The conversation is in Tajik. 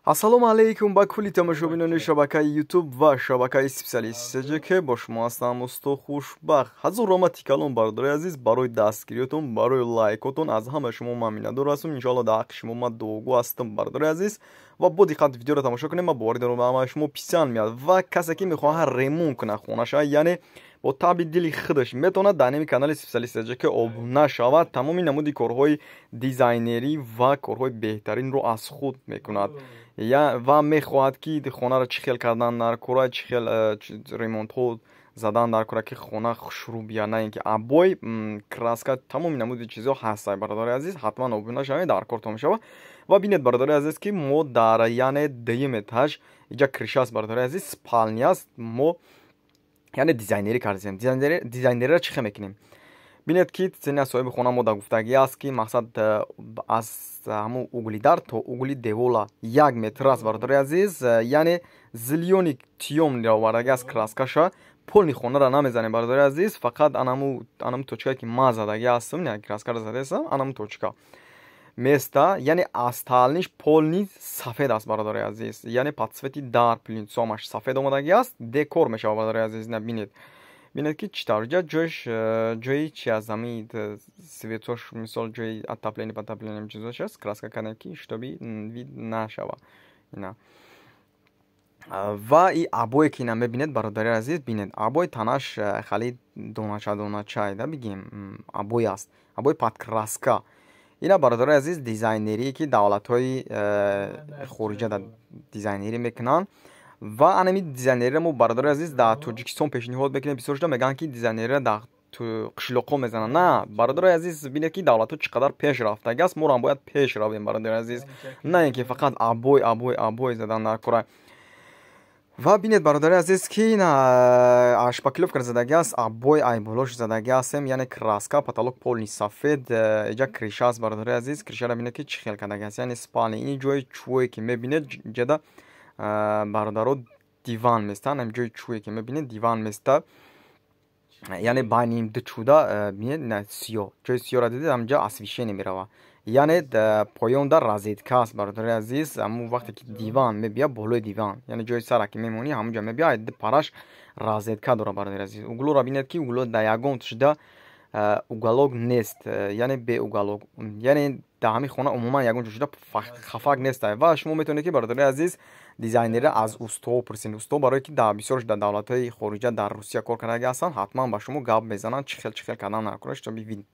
Ассалому алайкум ба кулли тамошобинони шабакаи Ютуб ва шабакаи Специалист СЖК. Бо шумо ҳастам усто Хушбахт. Ҳазор раҳмати калон, бародари азиз, барои дастгириётон, барои лайкотон. Аз ҳама шумо ман миннатдор ҳастам. Иншоалло, дар ҳаққи шумо ман дуогӯ ҳастам, бародари азиз. Ва бо диққат видеоро тамошо кунем. Ман боварӣ дорам, ба ҳамаи шумо писанд меяд. Ва касе ки мехоҳад ремонт кунад хонаша, яъне бо таъби дили худаш, метавонад дар ними канали Специалист СЖК обуна шавад. Тамоми намуди корҳои дизайнерӣ ва корҳои беҳтаринро аз худ мекунад ва мехоҳад, ки хонаро чӣ хел кардан дар кора, чӣ хел ремонтҳо задан дар кора, ки хона хушрӯ бия, на ин ки обои, краска, тамоми намуди чизҳо ҳаст. Бародари азиз, ҳатман обуна шавед, дар кортон мешавад. Ва бинед, бародари азиз, ки мо дар, яъне, дуюм этаж, иҷа крыша аст, бародари азиз, спальня аст. Мо, яъне, дизайнерӣ кардем. Дизайнериро чӣ хел мекунем? Бинед, ки сени соҳиби хона мо да гуфтагӣ аст, ки мақсад аз ҳамун угли дар то угли девола 1 метр аст, бародари азиз. Яъне зелёный тёмныйро овардаги аст. Краскаша полный хонаро намезанем, бародари азиз, фақат анаму точкае, ки ман задагӣ ҳастам, краскаро задаастам, анаму точка места, яъне остальныйш полный сафед аст, бародари азиз. Яъне под цвети дар плинтусомаш сафед омадагӣ аст, декор мешавад, бародари азиз. На, бинед, бинед, ки чӣ тавр ҷа ҷош, ҷои чи аз ҳами светош, мисол, ҷои отопление, отопление чизош аст. Краска кардем, ки чтобы вид нашава ина. Ва и обое, ки ина мебинед, бародари азиз, бинед, обои танаш хали донача донача да бигем, обой аст, обои под краска. Ина, бародари азиз, дизайнерие, ки давлатҳои хориҷа дизайнерӣ мекунанд. Ва анами дизайнериро мо, бародари азиз, дар Тоҷикистон пешниҳод мекунем. Бисёр шуда мегӯянд, ки дизайнериро дар қишлоқҳо мезананд. На, бародари азиз, бинед, ки давлатҳо чӣ қадар пеш рафтаги аст. Моро ҳам бояд пеш равем, бародари азиз, на ин ки фақат обой, обой, обой задан дар кора. Ва бинед, бародари азиз, ки шпаклёвка задаги аст, обой айболош задаги ҳастем, яъне краска, потолок полный сафед. Иҷа крыша аст, бародари азиз. Крышаро бинед, ки чӣ хел кардаги аст. Яъне спальня, ин ҷои чӯе, ки мебинед, ҷада, бародаро, диван местанд. Ҳам ҷои чӯе, ки мебинед, диван места, яъне байни ду чӯда. Бинед, сиёҳ, ҷои сиёҳро дидед, ҳамҷа освещение мерава, яъне поёнда розетка аст, бародари азиз. Ҳамун вақте ки диван мебия, болои диван, яъне ҷои сара ки мемонӣ, ҳамунҷа мебия, ду параш розетка дора, бародари азиз. Углоро бинед, ки угло дар ягон шуда уголок нест, яъне бе уголок, яъне дар ҳамин хона умуман ягон ҷо шуда хафак нест. Ва шумо метавонед, ки, бародари азиз, дизайнерро аз устоҳо пурсед. Усто, барое ки дар бисёрш дар давлатҳои хориҷа, дар Русия кор кардаги ҳастанд, ҳатман ба шумо гап мезананд, чӣ хел, чӣ хел кардан накунад, чтобы вид.